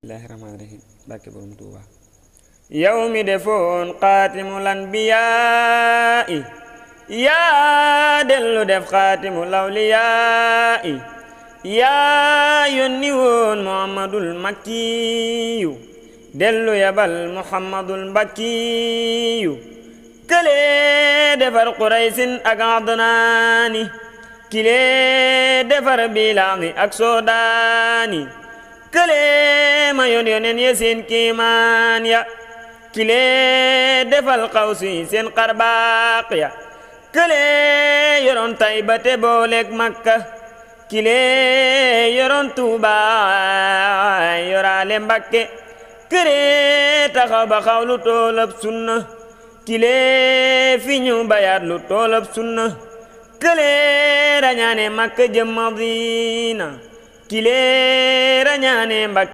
Bismillahirrahmanirrahim. Barke borom Tuuba. yow mi defoon xaatimul anbiyaa'i yaa dellu def xaatimul awliyaa'i yaa yónni woon muhammadul makkiyu dellu yabal muhammadul mbakkiyu kële defar quraysin ak adnaani kile defar bilaani ak soodaani kële ma yonen ye seen kiimaan ya kile defal xawsi seen xarbaax ya kële yoroon Tayba te booleeg Makka kile yoroon Tuuba yoraale Mbakke kële taxaw ba xawlu toolab sunna kile fi ñu bayaat lu toolab sunna kële rañaane Makka jëm Madina kile rañaane Mbakke